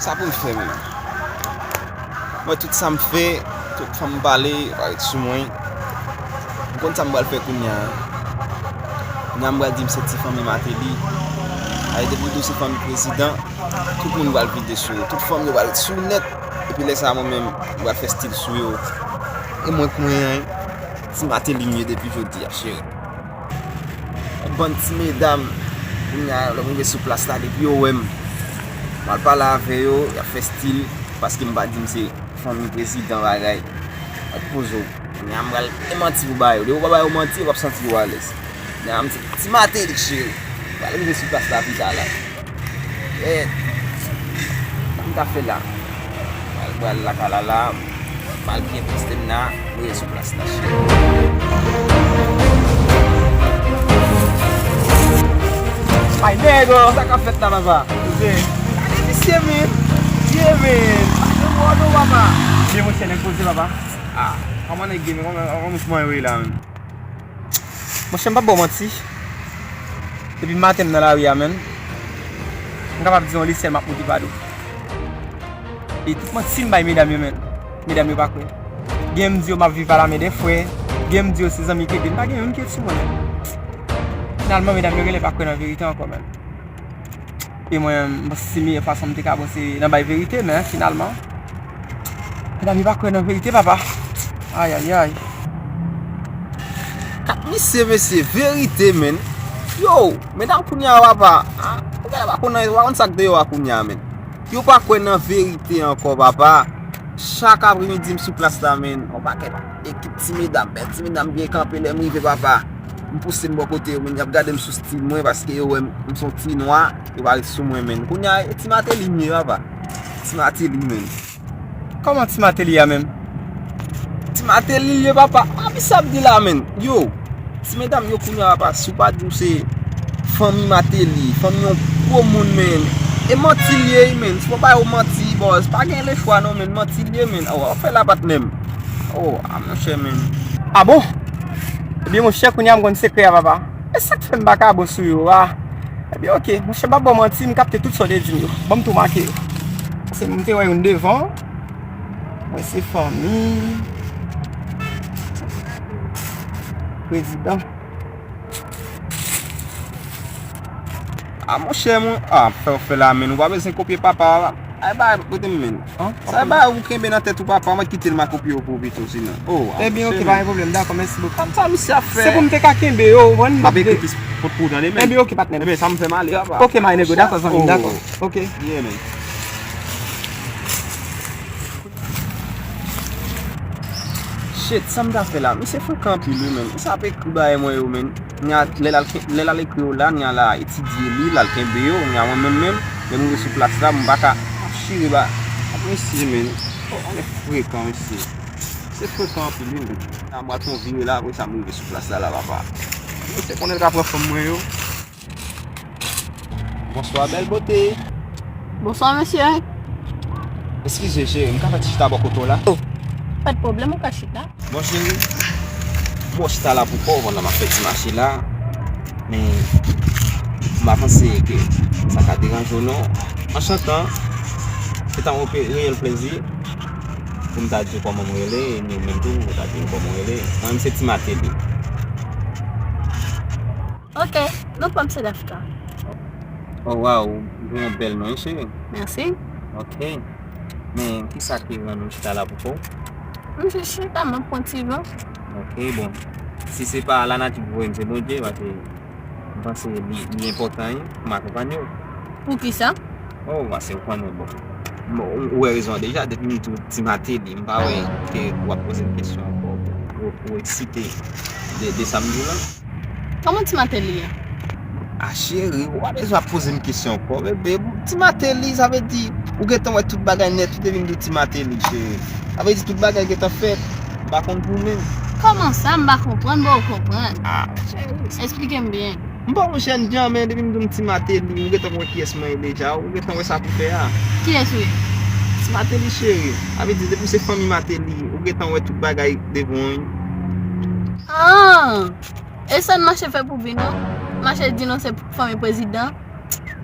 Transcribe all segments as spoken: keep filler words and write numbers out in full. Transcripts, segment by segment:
Sa pou m fè menm? Mwen, tout sa m fè, tout fanm m pale, yo pa ret sou mwen. M konn sa m pral fè kounye a. Kounye a m pral di m se ti fanmi Martelly. Ay, depi w di w se fanmi prezidan, tout moun pral vide sou yo. Tout fanm yo pral ret sou w nèt. Epi lè sa a, mwen menm, m pral fè stil sou yo. E mwen k mwen an, ti Martelly m ye depi jodi a, cheri. Yon bann ti medam, kounye a, lè m rive sou plas la, depi yo wè m, m al pale avè yo, y ap fè stil, paske m pa di m se fanmi prezidan bagay. Mèt poze w. Kounye a, m pral gen manti pou ba yo. Depi w pa ba yo manti, yo p ap santi yo alèz. Kounye a, m se ti Martelly, cheri. M pral rive sou plas la pita la. Eh, sa m ka fè la? M pral, pral lakay la la, m pral byen poste m la, m rete sou plas la, cheri. Ay, nèg, sa k ap fèt la, papa? Gade misye, men. Ye, men. Yo mò non, papa. Byen, monchè, nèg poze, papa. Ah, kòman nèg ye, men? Kòman, kòman, kòman yo ye la, men? Monchè, m p ap ba w manti. Depi maten m nan lari a, menn. M kapab di yon li sèl m ap moute fado. E tout manti m bay medam yo, menn. Medam yo pa kwè. Gen m di yo m ap viv pa la men de frè. Gen m di yo se zanmi k ede m. Pa gen youn ki ret sou mwen, menn. Finalman, medam yo genlè pa kwè nan verite ankò, menn. E mwen, m panse se meyè fason m te ka bon se nan bay verite, men finalman, medam yo pa kwè nan verite, papa. Ayayay. Kat misye, mesye, verite, menn. Yo, medam kounye a, papa. Ah, ou genlè pa konn anyen, ou pa konn sa k deyò a kounye a, menn. Yo pa kwè nan verite ankò, papa. Chak apremidi, m sou plas la, menn. Yon pakèt ekip ti medam, bèl ti medam byen kanpe lè m rive, papa. M pouse m bò kote yo, menn, y ap gade m sou stil mwen, paske yo wè m, m se yon ti nwa, yo pa ret sou mwen, menn. Kounye a, e ti Martelly m ye, papa. Ti Martelly, menn. Kòman ti Martelly a menm? Ti Martelly l ye, papa. Papi, sa ap di la, menn. Yo, ti medam yo kounye a, papa, si w pa di w se fanmi Martelly, fanmi yon gwo moun, menn. E manti l ye, menn. Si w pa yo manti, bòz, pa gen lechwa non, menn. Manti l ye, menn. Oh, w ap fè la, patnè m. Oh, a monchè, menn. A bon? Ebyen, monchè, kounye a m konn sekrè a, papa. E sa k fè m pa ka bon sou yo a? Ebyen, oke, monchè, m p ap ba w manti, m kapte tout sa w te di m yo. Ban m tou make yo. Se m te wè youn devan. Mwen se fanmi prezidan. A, monchè, mwen, a, fè w fè la, menn. Ou pa bezwen kopye papa a. Ay, ba, kote m, menn? Sa e ba ou kenbe nan tèt ou, papa, mwen kite l, m a kopye yo pou ou pito, sinon. Oh, a, ebyen, oke, pa gen pwoblèm, dakò, mèsi bokou. Sa misye ap fè? Se pou m te ka kenbe yo, ou konprann, m ap ekri plis pot pou ou tande, menn. Ebyen, oke, patnè m. Ebyen, sa m fè m ale, papa. Oke, my nigga, dakò, zanmi m, dakò. Oke. Yeah, man. Shit, sa m ta fè la? Misye frekan anpil, wi, menn. Misye ap ekri bagay mwen yo, menn. Nya, lè l al ke-, lè l al ekri yo la, nya l al etidye li, l al kenbe yo, nya mwen menm menm, lè m rive sou plas la, m pa ka ap chire ba. Ap mesye, menn. Oh, anèk frekan, mesye. Se frekan anpil, wi, menn. Nya m pral fè yon vire la, apre sa m rive sou plas la, la, papa. Mesye konnen l ka pran fanm mwen yo. Bonswa, bèl bote. Bonswa, mesye. Eskize, cheri, m ka fè ti chita bò kote w la? Oh, pa t pwoblèm, ou ka chita. Bon, cheri, bon, chita la pou kò w pandan m ap fè ti mache la. Men, m pa panse ke sa ka deranje w, non. An chantan, se ta yon pe-, reyèl plezi pou m ta di w kòman m rele, e nou menm tou, pou ta di nou kòman w rele. Mwen menm, se Ti Mateli. Ok, non pa m se Dafka. Oh, wow, ou gen yon bèl non, wi, cheri. Mèsi. Ok. Men, kisa ki rann ou chita la pou kò w? M jis chita, m ap pran ti van. Ok, bon. Si se pa lanati ki voye m, se Bondye, paske m panse li, li enpòtan, wi, pou m akonpanye w. Poukisa? Oh, paske ou konnen, bon. Bon, ou, ou wè rezon an deja, depi m di w Ti Mateli, m pa wè ke w ap poze m kesyon ankò, ou, ou eksite de, de sa m di w la. Kòman Ti Mateli ye? A cheri, ou pa bezwen ap poze m kesyon ankò, bebe. Ti Mateli, sa vle di, ou gentan wè tout bagay nèt, ou te vin di w Ti Mateli, cheri. Sa vle di tout bagay gentan fèt, m pa konn pou ou menm. Kòman sa, m pa konprann, bon, ou konprann. A, cheri. Eksplike m byen. M pa yon jèn jan, men depi m di w m Ti Mateli, ou gentan wè kiyès mwen ye deja, ou gentan wè sa pou fè a. Kiyès ou ye? Ti Mateli, cheri. Sa vle di, depi w se fanmi Mateli, ou gentan wè tout bagay devan w. Ah! E sa n mache fè pou vi non? Mache di nou se fanmi prezidan.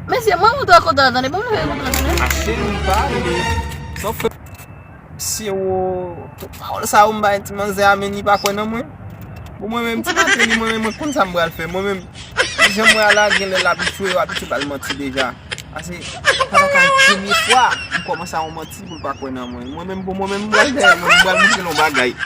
Mesye, mwen montre kote w tande, bon, mwen montre kote w tande. Mache li pale. Sa w fè? Mesye, wo, tout pawòl sa yo m bay ti manzè a, men li pa kwè nan mwen. Bon, mwen menm, ti maten li, mwen menm, mwen konn sa m pral fè. Mwen menm, jan mwen a la, gen lè l abitye, yo abitye ba l manti deja. Ase, sa pa ka yon premye fwa m kòmanse a yon manti pou l pa kwè nan mwen. Mwen menm, bon, mwen menm, m pral dèyè, mwen, m pral montre l yon bagay.